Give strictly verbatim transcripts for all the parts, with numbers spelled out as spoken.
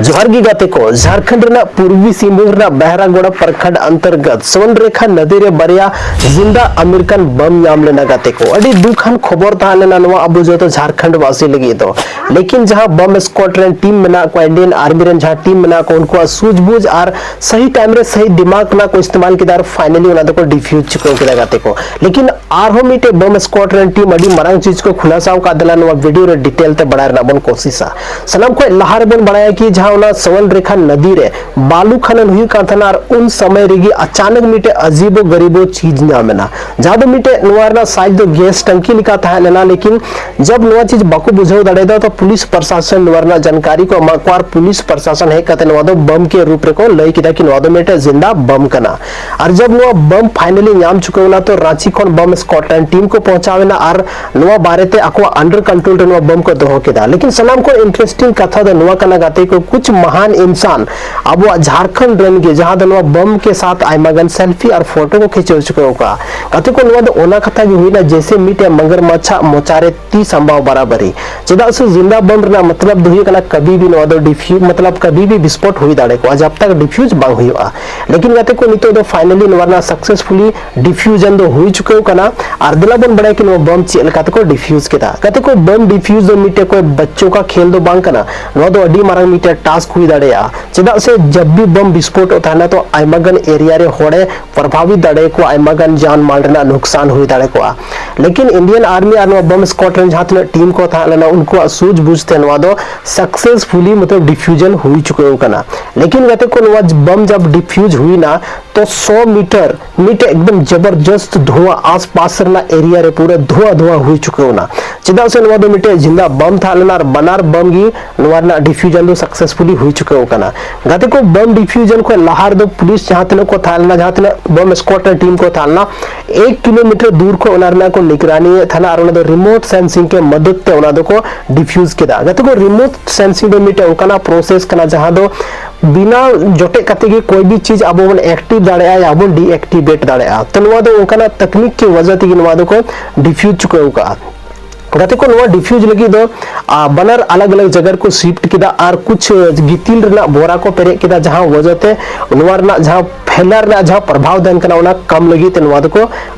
ᱡᱚᱦᱟᱨ ᱜᱮ ᱜᱟᱛᱮ ᱠᱚ, ᱡᱷᱟᱨᱠᱷᱚᱸᱰ ᱨᱮᱱᱟᱜ ᱯᱩᱨᱵᱤ ᱥᱤᱝᱵᱷᱩᱢ ᱨᱮᱱᱟᱜ ᱵᱮᱦᱨᱟᱜᱚᱲᱟ ᱯᱨᱚᱠᱷᱚᱸᱰ ᱚᱱᱛᱚᱨᱜᱚᱛ ᱥᱚᱣᱚᱱ ᱨᱮᱠᱷᱟ ᱱᱚᱫᱤ ᱨᱮ ᱵᱟᱨᱭᱟ ᱡᱤᱱᱫᱟ ᱟᱢᱮᱨᱤᱠᱟᱱ ᱵᱚᱢ ᱧᱟᱢ ᱞᱮᱱᱟ ᱜᱟᱛᱮ ᱠᱚ᱾ ᱟᱹᱰᱤ ᱫᱩᱠ ᱟᱱ ᱠᱷᱚᱵᱚᱨ ᱛᱟᱦᱮᱸ ᱞᱮᱱᱟ ᱱᱚᱣᱟ ᱟᱵᱚ ᱡᱚᱛᱚ ᱡᱷᱟᱨᱠᱷᱚᱸᱰ ᱵᱟᱥᱤ ᱞᱟᱹᱜᱤᱫ ᱫᱚ᱾ ᱞᱮᱠᱤᱱ ᱡᱟᱦᱟᱸ ᱵᱚᱢ ᱥᱠᱚᱴ ᱨᱮᱱ ᱴᱤᱢ ᱢᱮᱱᱟᱜ ᱠᱚᱣᱟ, ᱤᱱᱰᱤᱭᱟᱱ ᱟᱨᱢᱤ ᱨᱮᱱ ᱡᱟᱦᱟᱸ ᱴᱤᱢ ᱢᱮᱱᱟᱜ ᱠᱚᱣᱟ, ᱩᱱᱠᱩᱣᱟᱜ ᱥᱩᱡᱽᱵᱩᱡᱽ ᱟᱨ ᱥᱟᱦᱤ ᱴᱟᱭᱤᱢ ᱨᱮ ᱥᱟᱦᱤ ᱫᱤᱢᱟᱜᱽ ᱨᱮᱱᱟᱜ ᱠᱚ ᱤᱥᱛᱮᱢᱟᱞ ᱠᱮᱫᱟ ᱟᱨ ᱯᱷᱟᱭᱱᱟᱞᱤ ᱚᱱᱟ ᱫᱚᱠᱚ ᱰᱤᱯᱷᱤᱭᱩᱡᱽ ᱪᱩᱠᱟᱹᱣ ᱠᱮᱫᱟ ᱜᱟᱛᱮ ᱠᱚ᱾ ᱞᱮᱠᱤᱱ ᱟᱨᱦᱚᱸ ᱢᱤᱫᱴᱮᱡ ᱵᱚᱢ ᱥᱠᱚᱴ ᱨᱮᱱ ᱴᱤᱢ ᱟᱹᱰᱤ ᱢᱟᱨᱟᱝ ᱪᱤᱡᱽ ᱠᱚ ᱠᱷᱩᱞᱟᱥᱟᱣ ᱠᱟᱫ ᱫᱮᱞᱟ, ᱱᱚᱣᱟ ᱵᱷᱤᱰᱤᱭᱳ ᱨᱮ ᱰᱤᱴᱮᱞ ᱛᱮ ᱵᱟᱲᱟᱭ ᱨᱮᱱᱟᱜ ᱵᱚᱱ ᱠᱳᱥᱤᱥᱟ᱾ ᱥᱟᱱᱟᱢ ᱠᱷᱚᱱ ᱞᱟᱦᱟ ᱨᱮᱵᱚᱱ ᱵᱟᱲᱟᱭᱟ ᱠᱤ ᱡᱟᱦᱟᱸ ᱚᱱᱟ ᱥᱚᱣᱚᱱ ᱨᱮᱠᱷᱟ ᱱᱚᱫᱤ ᱨᱮ ᱵᱟᱞᱩ ᱠᱷᱟᱱᱟᱱ ᱦᱩᱭᱩᱜ ᱠᱟᱱ ᱛᱟᱦᱮᱱᱟ ᱟᱨ ᱩᱱ ᱥᱚᱢᱚᱭ ᱨᱮᱜᱮ ᱟᱪᱟᱱᱚᱠ ᱢᱤᱫᱴᱮᱡ ᱟᱡᱤᱵᱚ ᱜᱟᱨᱤᱵᱚ ᱪᱤᱡᱽ ᱧᱟᱢ ᱮᱱᱟ, ᱡᱟᱦᱟᱸ ᱫᱚ ᱢᱤᱫᱴᱮᱡ ᱱᱚᱣᱟ ᱨᱮᱱᱟᱜ ᱥᱟᱭᱤᱡᱽ ᱫᱚ ᱜᱮᱥ ᱴᱟᱝᱠᱤ ᱞᱮᱠᱟ ᱛᱟᱦᱮᱸ ᱞᱮᱱᱟ᱾ ᱞᱮᱠᱤᱱ ᱡᱟᱵ ᱱᱚᱣᱟ ᱪᱤᱡᱽ ᱵᱟᱠᱚ ᱵᱩᱡᱷᱟᱹᱣ ᱫᱟᱲᱮᱭᱟᱫᱟ ᱛᱚ ᱯᱩᱞᱤᱥ ᱯᱨᱚᱥᱟᱥᱚᱱ ᱱᱚᱣᱟ ᱨᱮᱱᱟᱜ ᱡᱟᱱᱠᱟᱨᱤ ᱠᱚ ᱮᱢᱟᱜ ᱠᱚᱣᱟ ᱟᱨ ᱯᱩᱞᱤᱥ ᱯᱨᱚᱥᱟᱥᱚᱱ ᱦᱮᱡ ᱠᱟᱛᱮ ᱱᱚᱣᱟ ᱫᱚ ᱵᱚᱢ ᱠᱮ ᱨᱩᱯ ᱨᱮᱠᱚ ᱞᱟᱹᱭ ᱠᱮᱫᱟ ᱠᱤ ᱱᱚᱣᱟ ᱫᱚ ᱢᱤᱫᱴᱮᱡ ᱡᱤᱱᱫᱟ ᱵᱚᱢ ᱠᱟᱱᱟ᱾ ᱟᱨ ᱡᱟᱵ ᱱᱚᱣᱟ ᱵᱚᱢ ᱯᱷᱟᱭᱱᱟᱞᱤ ᱧᱟᱢ ᱪᱩᱠᱟᱹᱣ ᱮᱱᱟ ᱛᱚ ᱨᱟᱸᱪᱤ ᱠᱷᱚᱱ ᱵᱚᱢ ᱥᱠᱚᱴ ᱨᱮᱱ ᱴᱤᱢ ᱠᱚ ᱯᱚᱦᱪᱟᱣ ᱮᱱᱟ ᱟᱨ ᱱᱚᱣᱟ ᱵᱟᱨᱮᱛᱮ ᱟᱠᱚᱣᱟᱜ ᱟᱱᱰᱟᱨ ᱠᱚᱱᱴᱨᱳᱞ ᱨᱮ ᱱᱚᱣᱟ ᱵᱚᱢ ᱠᱚ ᱫᱚᱦᱚ ᱠᱮᱫᱟ᱾ ᱞᱮᱠᱤᱱ ᱥᱟᱱᱟᱢ ᱠᱷᱚᱱ ᱤᱱᱴᱟᱨᱮᱥᱴᱤᱝ ᱠᱟᱛᱷᱟ ᱫᱚ ᱱᱚᱣᱟ ᱠᱟᱱᱟ ᱜᱟᱛᱮ ᱠᱚ, ᱠᱩᱪ ᱢᱟᱦᱟᱱ ᱤᱱᱥᱟᱱ ᱟᱵᱚᱣᱟᱜ ᱡᱷᱟᱨᱠᱷᱚᱸᱰ ᱨᱮᱱ ᱜᱮ ᱡᱟᱦᱟᱸ ᱫᱚ ᱱᱚᱣᱟ ᱵᱚᱢ ᱠᱮ ᱥᱟᱛ ᱟᱭᱢᱟ ᱜᱟᱱ ᱥᱮᱞᱯᱷᱤ ᱟᱨ ᱯᱷᱳᱴᱳ ᱠᱚ ᱠᱷᱤᱪᱟᱹᱣ ᱪᱩᱠᱟᱹᱣ ᱠᱟᱜᱼᱟ᱾ ᱜᱟᱛᱮ ᱠᱚ, ᱱᱚᱣᱟ ᱫᱚ ᱚᱱᱟ ᱠᱟᱛᱷᱟ ᱜᱮ ᱦᱩᱭᱱᱟ ᱡᱮᱭᱥᱮ ᱢᱤᱫᱴᱮᱡ ᱢᱚᱜᱚᱨᱢᱟᱪᱷᱟᱜ ᱢᱚᱪᱟ ᱨᱮ ᱛᱤ ᱥᱟᱢᱵᱟᱣ ᱵᱟᱨᱟᱵᱟᱨᱤ᱾ ᱪᱮᱫᱟᱜ ᱥᱮ ᱡᱤᱱᱫᱟ ᱵᱚᱢ ᱨᱮᱱᱟᱜ ᱢᱚᱛᱞᱚᱵ ᱫᱚ ᱦᱩᱭᱩᱜ ᱠᱟᱱᱟ ᱠᱟᱵᱷᱤ ᱵᱷᱤ ᱱᱚᱣᱟ ᱫᱚ ᱰᱤᱯᱷᱤᱭᱩ ᱢᱚᱛᱞᱚᱵ ᱠᱟᱵᱷᱤ ᱵᱷᱤ ᱵᱤᱥᱯᱷᱳᱴ ᱦᱩᱭ ᱫᱟᱲᱮ ᱠᱚᱜᱼᱟ ᱡᱟᱵ ᱛᱟᱠ ᱰᱤᱯᱷᱤᱭᱩᱡᱽ ᱵᱟᱝ ᱦᱩᱭᱩᱜᱼᱟ᱾ ᱞᱮᱠᱤᱱ ᱜᱟᱛᱮ ᱠᱚ, ᱱᱤᱛᱚᱜ ᱫᱚ ᱯᱷᱟᱭᱱᱟᱞᱤ ᱱᱚᱣᱟ ᱨᱮᱱᱟᱜ ᱥᱟᱠᱥᱮᱥᱯᱷᱩᱞᱤ ᱰᱤᱯᱷᱤᱭᱩᱡᱚᱱ ᱫᱚ ᱦᱩᱭ ᱪᱩᱠᱟᱹᱣ ᱠᱟᱱᱟ᱾ ᱟᱨ ᱫᱮᱞᱟ ᱵᱚᱱ ᱵᱟᱲᱟᱭᱟ ᱠᱤ ᱱᱚᱣᱟ ᱵᱚᱢ ᱪᱮᱫ ᱞᱮᱠᱟ ᱛᱮᱠᱚ ᱰᱤᱯᱷᱤᱭᱩᱡᱽ ᱠᱮᱫᱟ᱾ ᱜᱟᱛᱮ ᱠᱚ, ᱵᱚᱢ ᱰᱤᱯᱷᱤᱭᱩᱡᱽ ᱫᱚ ᱢᱤᱫᱴᱮᱡ ᱠᱚᱭ ᱵᱟᱪᱪᱚ ᱠᱟ ᱠᱷᱮᱞ ᱫᱚ ᱵᱟᱝ ᱠᱟᱱᱟ᱾ ᱱᱚᱣᱟ ᱫᱚ ᱟᱹᱰᱤ ᱢᱟᱨᱟᱝ ᱢᱤᱫᱴᱮᱡ ᱴᱟᱥᱠ ᱦᱩᱭ ᱫᱟᱲᱮᱭᱟᱜᱼᱟ, ᱪᱮᱫᱟᱜ ᱥᱮ ᱡᱟᱵ ᱵᱷᱤ ᱵᱚᱢ ᱵᱤᱥᱯᱷᱳᱴᱚᱜ ᱛᱟᱦᱮᱱᱟ ᱛᱚ ᱟᱭᱢᱟ ᱜᱟᱱ ᱮᱨᱤᱭᱟ ᱨᱮ ᱦᱚᱲᱮ ᱯᱨᱚᱵᱷᱟᱵᱤᱛ ᱫᱟᱲᱮ ᱟᱠᱚᱣᱟ, ᱟᱭᱢᱟ ᱜᱟᱱ ᱡᱟᱱ ᱢᱟᱞ ᱨᱮᱱᱟᱜ ᱱᱩᱠᱥᱟᱱ ᱦᱩᱭ ᱫᱟᱲᱮ ᱠᱚᱜᱼᱟ᱾ ᱞᱮᱠᱤᱱ ᱤᱱᱰᱤᱭᱟᱱ ᱟᱨᱢᱤ ᱟᱨ ᱱᱚᱣᱟ ᱵᱚᱢ ᱥᱠᱚᱴ ᱨᱮᱱ ᱡᱟᱦᱟᱸ ᱛᱤᱱᱟᱹᱜ ᱴᱤᱢ ᱠᱚ ᱛᱟᱦᱮᱸ ᱞᱮᱱᱟ, ᱩᱱᱠᱩᱣᱟᱜ ᱥᱩᱡᱽ ᱵᱩᱡᱽ ᱛᱮ ᱱᱚᱣᱟ ᱫᱚ ᱥᱟᱠᱥᱮᱥᱯᱷᱩᱞᱤ ᱢᱚᱛᱞᱚᱵ ᱰᱤᱯᱷᱤᱭᱩᱡᱚᱱ ᱦᱩᱭ ᱪᱩᱠᱟᱹᱣ ᱠᱟᱱᱟ᱾ ᱞᱮᱠᱤᱱ ᱜᱟᱛᱮ ᱠᱚ, ᱱᱚᱣᱟ ᱵᱚᱢ ᱡᱟᱵ ᱰᱤᱯᱷᱤᱭᱩᱡᱽ ᱦᱩᱭᱱᱟ ᱛᱚ ᱥᱚ ᱢᱤᱴᱟᱨ ᱢᱤᱫᱴᱮᱡ ᱮᱠᱫᱚᱢ ᱡᱚᱵᱚᱨᱡᱚᱥᱛ ᱫᱷᱩᱣᱟ ᱟᱥᱯᱟᱥ ᱨᱮᱱᱟᱜ ᱮᱨᱤᱭᱟ ᱨᱮ ᱯᱩᱨᱟᱹ ᱫᱷᱩᱣᱟ ᱫᱷᱩᱣᱟ ᱦᱩᱭ ᱪᱩᱠᱟᱹᱣ ᱮᱱᱟ, ᱪᱮᱫᱟᱜ ᱥᱮ ᱱᱚᱣᱟ ᱫᱚ ᱢᱤᱫᱴᱮᱡ ᱡᱤᱱᱫᱟ ᱵᱚᱢ ᱛᱟᱦᱮᱸ ᱞᱮᱱᱟ ᱟᱨ ᱵᱟᱱᱟᱨ ᱵᱚᱢ ᱜᱮ ᱱᱚᱣᱟ ᱨᱮᱱᱟᱜ ᱰᱤᱯᱷᱤᱭᱩᱡᱚᱱ ᱫᱚ ᱥᱟᱠᱥᱮᱥᱯᱷᱩᱞᱤ ᱦᱩᱭ ᱪᱩᱠᱟᱹᱣ ᱠᱟᱱᱟ᱾ ᱜᱟᱛᱮ ᱠᱚ, ᱵᱚᱢ ᱰᱤᱯᱷᱤᱭᱩᱡᱚᱱ ᱠᱷᱚᱱ ᱞᱟᱦᱟ ᱨᱮᱫᱚ ᱯᱩᱞᱤᱥ ᱡᱟᱦᱟᱸ ᱛᱤᱱᱟᱹᱜ ᱠᱚ ᱛᱟᱦᱮᱸ ᱞᱮᱱᱟ, ᱡᱟᱦᱟᱸ ᱛᱤᱱᱟᱹᱜ ᱵᱚᱢ ᱥᱠᱚᱴ ᱨᱮᱱ ᱴᱤᱢ ᱠᱚ ᱛᱟᱦᱮᱸ ᱞᱮᱱᱟ, ᱮᱠ ᱠᱤᱞᱳᱢᱤᱴᱟᱨ ᱫᱩᱨ ᱠᱷᱚᱱ ᱚᱱᱟ ᱨᱮᱱᱟᱜ ᱠᱚ ᱱᱤᱜᱽᱨᱟᱱᱤ ᱭᱮᱫ ᱛᱟᱦᱮᱱᱟ ᱟᱨ ᱚᱱᱟ ᱫᱚ ᱨᱤᱢᱳᱴ ᱥᱮᱱᱥᱤᱝ ᱠᱮ ᱢᱚᱫᱚᱫ ᱛᱮ ᱚᱱᱟ ᱫᱚᱠᱚ ᱰᱤᱯᱷᱤᱭᱩᱡᱽ ᱠᱮᱫᱟ᱾ ᱜᱟᱛᱮ ᱠᱚ, ᱨᱤᱢᱳᱴ ᱥᱮᱱᱥᱤᱝ ᱫᱚ ᱢᱤᱫᱴᱮᱱ ᱚᱱᱠᱟᱱᱟᱜ ᱯᱨᱚᱥᱮᱥ ᱠᱟᱱᱟ ᱡᱟᱦᱟᱸ ᱫᱚ ᱵᱤᱱᱟ ᱡᱚᱴᱮᱫ ᱠᱟᱛᱮ ᱜᱮ ᱠᱚᱭ ᱵᱤ ᱪᱤᱡᱽ ᱟᱵᱚ ᱵᱚᱱ ᱮᱠᱴᱤᱵᱷ ᱫᱟᱲᱮᱭᱟᱜᱼᱟ ᱭᱟ ᱵᱚᱱ ᱰᱤᱮᱠᱴᱤᱵᱷᱮᱴ ᱫᱟᱲᱮᱭᱟᱜᱼᱟ᱾ ᱛᱚ ᱱᱚᱣᱟ ᱫᱚ ᱚᱱᱠᱟᱱᱟᱜ ᱛᱟᱠᱱᱤᱠ ᱠᱤ ᱣᱟᱡᱟ ᱛᱮᱜᱮ ᱱᱚᱣᱟ ᱫᱚᱠᱚ ᱰᱤᱯᱷᱤᱭᱩᱡᱽ ᱪᱩᱠᱟᱹᱣ ᱠᱟᱜᱼᱟ᱾ ᱜᱟᱛᱮ ᱠᱚ, ᱱᱚᱣᱟ ᱰᱤᱯᱷᱤᱭᱩᱡᱽ ᱞᱟᱹᱜᱤᱫ ᱫᱚ ᱟᱨ ᱵᱟᱱᱟᱨ ᱟᱞᱟᱜᱽ ᱟᱞᱟᱜᱽ ᱡᱟᱭᱜᱟ ᱨᱮᱠᱚ ᱥᱤᱯᱴ ᱠᱮᱫᱟ ᱟᱨ ᱠᱩᱪ ᱜᱤᱛᱤᱞ ᱨᱮᱱᱟᱜ ᱵᱚᱨᱟ ᱠᱚ ᱯᱮᱨᱮᱡ ᱠᱮᱫᱟ, ᱡᱟᱦᱟᱸ ᱚᱡᱮ ᱛᱮ ᱱᱚᱣᱟ ᱨᱮᱱᱟᱜ ᱡᱟᱦᱟᱸ ᱯᱷᱮᱞᱟᱨ ᱨᱮᱱᱟᱜ ᱡᱟᱦᱟᱸ ᱯᱨᱚᱵᱷᱟᱣ ᱛᱟᱦᱮᱱ ᱠᱟᱱᱟ, ᱚᱱᱟ ᱠᱟᱢ ᱞᱟᱹᱜᱤᱫ ᱛᱮ ᱱᱚᱣᱟ ᱫᱚᱠᱚ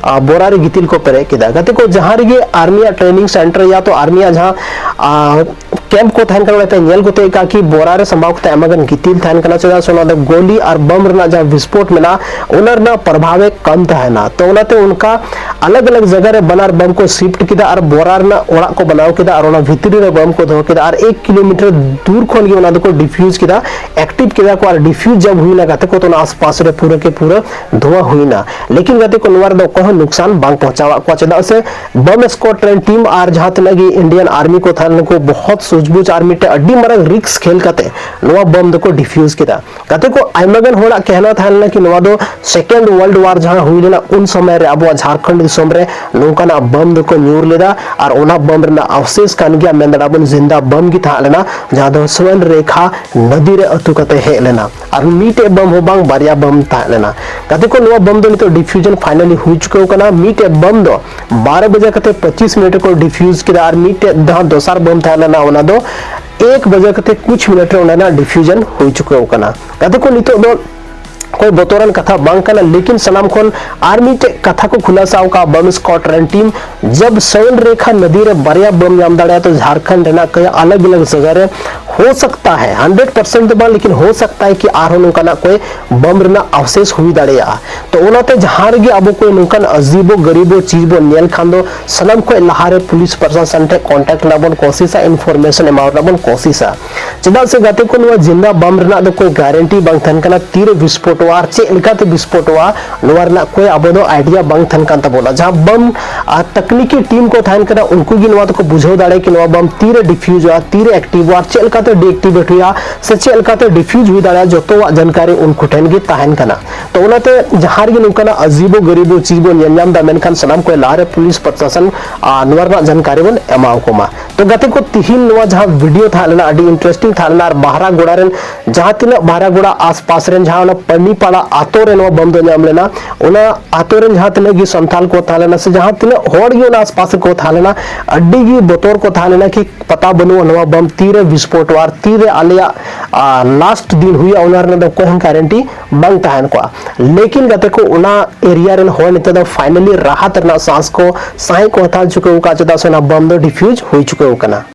ᱵᱚᱨᱟ ᱨᱮ ᱜᱤᱛᱤᱞ ᱠᱚ ᱯᱮᱨᱮᱡ ᱠᱮᱫᱟ᱾ ᱜᱟᱛᱮ ᱠᱚ, ᱡᱟᱦᱟᱸ ᱨᱮᱜᱮ ᱟᱨᱢᱤᱭᱟᱜ ᱴᱨᱮᱱᱤᱝ ᱥᱮᱱᱴᱟᱨ ᱭᱟ ᱛᱚ ᱟᱨᱢᱤᱭᱟᱜ ᱡᱟᱦᱟᱸ ᱠᱮᱢᱯ ᱠᱚ ᱛᱟᱦᱮᱱ ᱠᱟᱱᱟ, ᱚᱱᱟᱛᱮ ᱧᱮᱞ ᱠᱚᱛᱮ ᱠᱟ ᱠᱤ ᱵᱚᱨᱟ ᱨᱮ ᱥᱟᱢᱵᱟᱣ ᱠᱟᱛᱮ ᱟᱭᱢᱟ ᱜᱟᱱ ᱜᱤᱛᱤᱞ ᱛᱟᱦᱮᱱ ᱠᱟᱱᱟ, ᱪᱮᱫᱟᱜ ᱥᱮ ᱚᱱᱟ ᱫᱚ ᱜᱚᱞᱤ ᱟᱨ ᱵᱟᱢ ᱨᱮᱱᱟᱜ ᱡᱟᱦᱟᱸ ᱵᱤᱥᱯᱷᱳᱴ ᱢᱮᱱᱟᱜᱼᱟ, ᱚᱱᱟ ᱨᱮᱱᱟᱜ ᱯᱨᱚᱵᱷᱟᱵᱮ ᱠᱟᱢ ᱛᱟᱦᱮᱱᱟ᱾ ᱛᱚ ᱚᱱᱟᱛᱮ ᱚᱱᱠᱟ ᱟᱞᱟᱜᱽ ᱟᱞᱟᱜᱽ ᱡᱟᱭᱜᱟ ᱨᱮ ᱵᱟᱱᱟᱨ ᱵᱟᱢ ᱠᱚ ᱥᱤᱯᱴ ᱠᱮᱫᱟ ᱟᱨ ᱵᱚᱨᱟ ᱨᱮᱱᱟᱜ ᱚᱲᱟᱜ ᱠᱚ ᱵᱮᱱᱟᱣ ᱠᱮᱫᱟ ᱟᱨ ᱚᱱᱟ ᱵᱷᱤᱛᱨᱤ ᱨᱮ ᱵᱟᱢ ᱠᱚ ᱫᱚᱦᱚ ᱠᱮᱫᱟ ᱟᱨ ᱮᱠ ᱠᱤᱞᱳᱢᱤᱴᱟᱨ ᱫᱩᱨ ᱠᱷᱚᱱ ᱜᱮ ᱚᱱᱟ ᱫᱚᱠᱚ ᱰᱤᱯᱷᱤᱭᱩᱡᱽ ᱠᱮᱫᱟ, ᱮᱠᱴᱤᱵᱷ ᱠᱮᱫᱟ ᱠᱚ᱾ ᱟᱨ ᱰᱤᱯᱷᱤᱭᱩᱡᱽ ᱡᱟᱵ ᱦᱩᱭᱱᱟ ᱜᱟᱛᱮ ᱠᱚ, ᱛᱚ ᱚᱱᱟ ᱟᱥᱯᱟᱥ ᱨᱮ ᱯᱩᱨᱟᱹ ᱠᱮ ᱯᱩᱨᱟᱹ ᱫᱷᱩᱣᱟᱹ ᱦᱩᱭᱱᱟ᱾ ᱞᱮᱠᱤᱱ ᱜᱟᱛᱮ ᱠᱚ, ᱱᱚᱣᱟ ᱨᱮᱫᱚ ᱚᱠᱚᱭ ᱦᱚᱸ ᱱᱩᱠᱥᱟᱱ ᱵᱟᱝ ᱯᱚᱦᱚᱸᱪᱟᱣᱟᱜ ᱠᱚᱣᱟ, ᱪᱮᱫᱟᱜ ᱥᱮ ᱵᱟᱢ ᱥᱠᱚᱣᱟᱰ ᱨᱮᱱ ᱴᱤᱢ ᱟᱨ ᱡᱟᱦᱟᱸ ᱛᱤᱱᱟᱹᱜ ᱜᱮ ᱤᱱᱰᱤᱭᱟᱱ ᱟᱨᱢᱤ ᱠᱚ ᱛᱟᱦᱮᱸ ᱞᱮᱱᱟ, ᱩᱱᱠᱩ ᱵᱚᱦᱚᱛ ᱥᱩᱡᱽᱵᱩᱡᱽ ᱟᱨ ᱢᱤᱫᱴᱮᱱ ᱟᱹᱰᱤ ᱢᱟᱨᱟᱝ ᱨᱤᱥᱠ ᱠᱷᱮᱞ ᱠᱟᱛᱮ ᱱᱚᱣᱟ ᱵᱚᱢ ᱫᱚᱠᱚ ᱰᱤᱯᱷᱤᱭᱩᱡᱽ ᱠᱮᱫᱟ᱾ ᱜᱟᱛᱮ ᱠᱚ, ᱟᱭᱢᱟ ᱜᱟᱱ ᱦᱚᱲᱟᱜ ᱠᱮᱦᱱᱟ ᱛᱟᱦᱮᱸ ᱞᱮᱱᱟ ᱠᱤ ᱱᱚᱣᱟ ᱫᱚ ᱥᱮᱠᱮᱱᱰ ᱣᱟᱨᱞᱰ ᱣᱟᱨ ᱡᱟᱦᱟᱸ ᱦᱩᱭ ᱞᱮᱱᱟ, ᱩᱱ ᱥᱚᱢᱚᱭ ᱨᱮ ᱟᱵᱚᱣᱟᱜ ᱡᱷᱟᱲᱠᱷᱚᱸᱰ ᱫᱤᱥᱚᱢ ᱨᱮ ᱱᱚᱝᱠᱟᱱᱟᱜ ᱵᱚᱢ ᱫᱚᱠᱚ ᱧᱩᱨ ᱞᱮᱫᱟ ᱟᱨ ᱚᱱᱟ ᱵᱚᱢ ᱨᱮᱱᱟᱜ ᱟᱣᱥᱮᱥ ᱠᱟᱱ ᱜᱮᱭᱟ, ᱢᱮᱱ ᱫᱟᱲᱮᱭᱟᱜᱼᱟ ᱵᱚᱱ ᱡᱤᱱᱫᱟ ᱵᱚᱢ ᱜᱮ ᱛᱟᱦᱮᱸ ᱞᱮᱱᱟ, ᱡᱟᱦᱟᱸ ᱫᱚ ᱥᱩᱣᱚᱨᱱ ᱨᱮᱠᱷᱟ ᱱᱚᱫᱤ ᱨᱮ ᱟᱹᱛᱩ ᱠᱟᱛᱮ ᱦᱮᱡ ᱞᱮᱱᱟ᱾ ᱟᱨ ᱢᱤᱫᱴᱮᱡ ᱵᱚᱢ ᱦᱚᱸ ᱵᱟᱝ, ᱵᱟᱨᱭᱟ ᱵᱚᱢ ᱛᱟᱦᱮᱸ ᱞᱮᱱᱟ᱾ ᱜᱟᱛᱮ ᱠᱚ, ᱱᱚᱣᱟ ᱵᱚᱢ ᱫᱚ ᱱᱤᱛᱚᱜ ᱰᱤᱯᱷᱤᱭᱩᱡᱚᱱ ᱯᱷᱟᱭᱱᱟᱞᱤ ᱦᱩᱭ ᱪᱩᱠᱟᱹᱣ ᱠᱟᱱᱟ᱾ ᱢᱤᱫᱴᱮᱡ ᱵᱚᱢ ᱫᱚ ᱵᱟᱨᱚ ᱵᱟᱡᱮ ᱠᱟᱛᱮ ᱯᱚᱸᱪᱤᱥ ᱢᱤᱱᱤᱴ ᱨᱮᱠᱚ ᱰᱤᱯᱷᱤᱭᱩᱡᱽ ᱠᱮᱫᱟ ᱟᱨ ᱢᱤᱫᱴᱮᱡ ᱡᱟᱦᱟᱸ ᱫᱚᱥᱟᱨ ᱵᱚᱢ ᱛᱟᱦᱮᱸ ᱞᱮᱱᱟ, ᱚᱱᱟ ᱫᱚ ᱮᱠ ᱵᱟᱡᱮ ᱠᱟᱛᱮ ᱠᱩᱪ ᱢᱤᱱᱤᱴ ᱨᱮ ᱚᱸᱰᱮ ᱱᱟᱜ ᱰᱤᱯᱷᱤᱭᱩᱡᱚᱱ ᱦᱩᱭ ᱪᱩᱠᱟᱹᱣ ᱠᱟᱱᱟ᱾ ᱜᱟᱛᱮ ᱠᱚ, ᱱᱤᱛᱚᱜ ᱫᱚ ᱠᱚᱭ ᱵᱚᱛᱚᱨᱟᱱ ᱠᱟᱛᱷᱟ ᱵᱟᱝ ᱠᱟᱱᱟ, ᱞᱮᱠᱤᱱ ᱥᱟᱱᱟᱢ ᱠᱷᱚᱱ ᱟᱨ ᱢᱤᱫᱴᱮᱡ ᱠᱟᱛᱷᱟ ᱠᱚ ᱠᱷᱩᱞᱟᱥᱟ ᱟᱠᱟᱫ ᱵᱚᱢ ᱥᱠᱚᱣᱟᱰ ᱨᱮᱱ ᱴᱤᱢ, ᱡᱟᱵ ᱥᱚᱭᱚᱱ ᱨᱮᱠᱷᱟ ᱱᱚᱫᱤ ᱨᱮ ᱵᱟᱨᱭᱟ ᱵᱚᱢ ᱧᱟᱢ ᱫᱟᱲᱮᱭᱟᱜᱼᱟ, ᱛᱚ ᱡᱷᱟᱲᱠᱷᱚᱸᱰ ᱨᱮᱱᱟᱜ ᱠᱚᱭ ᱟᱞᱟᱜᱽ ᱟᱞᱟᱜᱽ ᱡᱟᱭᱜᱟ ᱨᱮ ᱦᱳ ᱥᱟᱠᱛᱟ ᱦᱟᱭ, ᱦᱟᱱᱰᱨᱮᱰ ᱯᱟᱨᱥᱮᱱᱴ ᱫᱚ ᱵᱟᱝ, ᱞᱮᱠᱤᱱ ᱦᱳ ᱥᱟᱠᱛᱟ ᱦᱟᱭ ᱠᱤ ᱟᱨᱦᱚᱸ ᱱᱚᱝᱠᱟᱱᱟᱜ ᱠᱚᱭ ᱵᱚᱢ ᱨᱮᱱᱟᱜ ᱟᱣᱥᱮᱥ ᱦᱩᱭ ᱫᱟᱲᱮᱭᱟᱜᱼᱟ᱾ ᱛᱚ ᱚᱱᱟᱛᱮ ᱡᱟᱦᱟᱸ ᱨᱮᱜᱮ ᱟᱵᱚ ᱠᱚ ᱱᱚᱝᱠᱟᱱ ᱟᱡᱤᱵᱚ ᱜᱟᱨᱤᱵᱚ ᱪᱤᱡᱽ ᱵᱚᱱ ᱧᱮᱞ ᱠᱷᱟᱱ ᱫᱚ ᱥᱟᱱᱟᱢ ᱠᱷᱚᱱ ᱞᱟᱦᱟᱨᱮ ᱯᱩᱞᱤᱥ ᱯᱨᱚᱥᱟᱥᱚᱱ ᱴᱷᱮᱱ ᱠᱚᱱᱴᱟᱠᱴ ᱨᱮᱱᱟᱜ ᱵᱚᱱ ᱠᱳᱥᱤᱥᱟ, ᱤᱱᱯᱷᱚᱨᱢᱮᱥᱚᱱ ᱮᱢᱟᱣ ᱨᱮᱱᱟᱜ ᱵᱚᱱ ᱠᱳᱥᱤᱥᱟ᱾ ᱪᱮᱫᱟᱜ ᱥᱮ ᱜᱟᱛᱮ ᱠᱚ, ᱱᱚᱣᱟ ᱡᱤᱱᱫᱟ ᱵᱟᱢ ᱨᱮᱱᱟᱜ ᱫᱚ ᱠᱳᱭ ᱜᱟᱨᱮᱱᱴᱤ ᱵᱟᱝ ᱛᱟᱦᱮᱱ ᱠᱟᱱᱟ, ᱛᱤᱨᱮ ᱵᱤᱥᱯᱷᱳᱴᱚᱜᱼᱟ ᱟᱨ ᱪᱮᱫ ᱞᱮᱠᱟᱛᱮ ᱵᱤᱥᱯᱷᱳᱴᱚᱜᱼᱟ, ᱱᱚᱣᱟ ᱨᱮᱱᱟᱜ ᱠᱳᱭ ᱟᱵᱚ ᱫᱚ ᱟᱭᱰᱤᱭᱟ ᱵᱟᱝ ᱛᱟᱦᱮᱱ ᱠᱟᱱ ᱛᱟᱵᱚᱱᱟ᱾ ᱡᱟᱦᱟᱸ ᱵᱟᱢ ᱟᱨ ᱛᱟᱠᱱᱤᱠᱤ ᱴᱤᱢ ᱠᱚ ᱛᱟᱦᱮᱱ ᱠᱟᱱᱟ, ᱩᱱᱠᱩ ᱜᱮ ᱱᱚᱣᱟ ᱫᱚᱠᱚ ᱵᱩᱡᱷᱟᱹᱣ ᱫᱟᱲᱮᱭᱟᱜᱼᱟ ᱠᱤ ᱱᱚᱣᱟ ᱵᱟᱢ ᱛᱤᱨᱮ ᱰᱤᱯᱷᱤᱭᱩᱡᱚᱜᱼᱟ, ᱛᱤᱨᱮ ᱮᱠᱴᱤᱵᱚᱜᱼᱟ ᱟᱨ ᱪᱮᱫ ᱞᱮᱠᱟᱛᱮ ᱰᱤᱮᱠᱴᱤᱵᱷᱮᱴ ᱦᱩᱭᱩᱜᱼᱟ ᱥᱮ ᱪᱮᱫ ᱞᱮᱠᱟᱛᱮ ᱰᱤᱯᱷᱤᱭᱩᱡᱽ ᱦᱩᱭ ᱫᱟᱲᱮᱭᱟᱜᱼᱟ, ᱡᱚᱛᱚᱣᱟᱜ ᱡᱟᱱᱠᱟᱨᱤ ᱩᱱᱠᱩ ᱴᱷᱮᱱ ᱜᱮ ᱛᱟᱦᱮᱱ ᱠᱟᱱᱟ᱾ ᱛᱚ ᱚᱱᱟᱛᱮ ᱡᱟᱦᱟᱸ ᱨᱮᱜᱮ ᱱᱚᱝᱠᱟᱱᱟᱜ ᱟᱡᱤᱵᱚ ᱜᱟᱨᱤᱵᱚ ᱪᱤᱡᱽ ᱵᱚᱱ ᱧᱮᱞ ᱧᱟᱢ ᱮᱫᱟ, ᱢᱮᱱᱠᱷᱟᱱ ᱥᱟᱱᱟᱢ ᱠᱷᱚᱱ ᱞᱟᱦᱟᱨᱮ ᱯᱩᱞᱤᱥ ᱯᱨᱚᱥᱟᱥᱚᱱ ᱟᱨ ᱱᱚᱣᱟ ᱨᱮᱱᱟᱜ ᱡᱟᱱᱠᱟᱨᱤ ᱵᱚᱱ ᱮᱢᱟᱣ ᱠᱚᱢᱟ᱾ ᱛᱚ ᱜᱟᱛᱮ ᱠᱚ, ᱛᱤᱦᱤᱧ ᱱᱚᱣᱟ ᱡᱟᱦᱟᱸ ᱵᱷᱤᱰᱤᱭᱳ ᱛᱟᱦᱮᱸ ᱞᱮᱱᱟ, ᱟᱹᱰᱤ ᱤᱱᱴᱟᱨᱮᱥᱴᱤᱝ ᱛᱟᱦᱮᱸ ᱞᱮᱱᱟ᱾ ᱟᱨ ᱵᱟᱦᱨᱟᱜᱚᱲᱟ ᱨᱮᱱ ᱡᱟᱦᱟᱸ ᱛᱤᱱᱟᱹᱜ ᱵᱟᱦᱨᱟᱜᱚᱲᱟ ᱟᱥᱯᱟᱥ ᱨᱮᱱ, ᱡᱟᱦᱟᱸ ᱚᱱᱟ ᱯᱟᱹᱱᱤᱯᱟᱲᱟ ᱟᱛᱳ ᱨᱮ ᱱᱚᱣᱟ ᱵᱚᱢ ᱫᱚ ᱧᱟᱢ ᱞᱮᱱᱟ, ᱚᱱᱟ ᱟᱛᱳ ᱨᱮᱱ ᱡᱟᱦᱟᱸ ᱛᱤᱱᱟᱹᱜ ᱜᱮ ᱥᱟᱱᱛᱟᱲ ᱠᱚ ᱛᱟᱦᱮᱸ ᱞᱮᱱᱟ, ᱥᱮ ᱡᱟᱦᱟᱸ ᱛᱤᱱᱟᱹᱜ ᱦᱚᱲ ᱜᱮ ᱚᱱᱟ ᱟᱥᱯᱟᱥ ᱨᱮᱠᱚ ᱛᱟᱦᱮᱸ ᱞᱮᱱᱟ, ᱟᱹᱰᱤ ᱜᱮ ᱵᱚᱛᱚᱨ ᱠᱚ ᱛᱟᱦᱮᱸ ᱞᱮᱱᱟ ᱠᱤ ᱯᱟᱛᱟ ᱵᱟᱹᱱᱩᱜᱼᱟ, ᱱᱚᱣᱟ ᱵᱚᱢ ᱛᱤᱨᱮ ᱵᱤᱥᱯᱷᱳᱴᱚᱜᱼᱟ ᱟᱨ ᱛᱤᱨᱮ ᱟᱞᱮᱭᱟᱜ ᱞᱟᱥᱴ ᱫᱤᱱ ᱦᱩᱭᱩᱜᱼᱟ, ᱚᱱᱟ ᱨᱮᱱᱟᱜ ᱫᱚ ᱚᱠᱚᱭ ᱦᱚᱸ ᱜᱟᱨᱮᱱᱴᱤ ᱵᱟᱝ ᱛᱟᱦᱮᱱ ᱠᱚᱜᱼᱟ᱾ ᱞᱮᱠᱤᱱ ᱜᱟᱛᱮ ᱠᱚ, ᱚᱱᱟ ᱮᱨᱤᱭᱟ ᱨᱮᱱ ᱦᱚᱲ ᱱᱤᱛᱚᱜ ᱫᱚ ᱯᱷᱟᱭᱱᱟᱞᱤ ᱨᱟᱦᱟᱛ ᱨᱮᱱᱟᱜ ᱥᱟᱸᱥ ᱠᱚ, ᱥᱟᱸᱦᱮᱫ ᱠᱚ ᱦᱟᱛᱟᱣ ᱪᱩᱠᱟᱹᱣ ᱟᱠᱟᱫᱼᱟ, ᱪᱮᱫᱟᱜ ᱥᱮ ᱚᱱᱟ ᱵᱚᱢ ᱫᱚ ᱰᱤᱯᱷᱤᱭᱩᱡᱽ ᱦᱩᱭ ᱪᱩᱠᱟᱹᱣ ᱟᱠᱟᱱᱟ᱾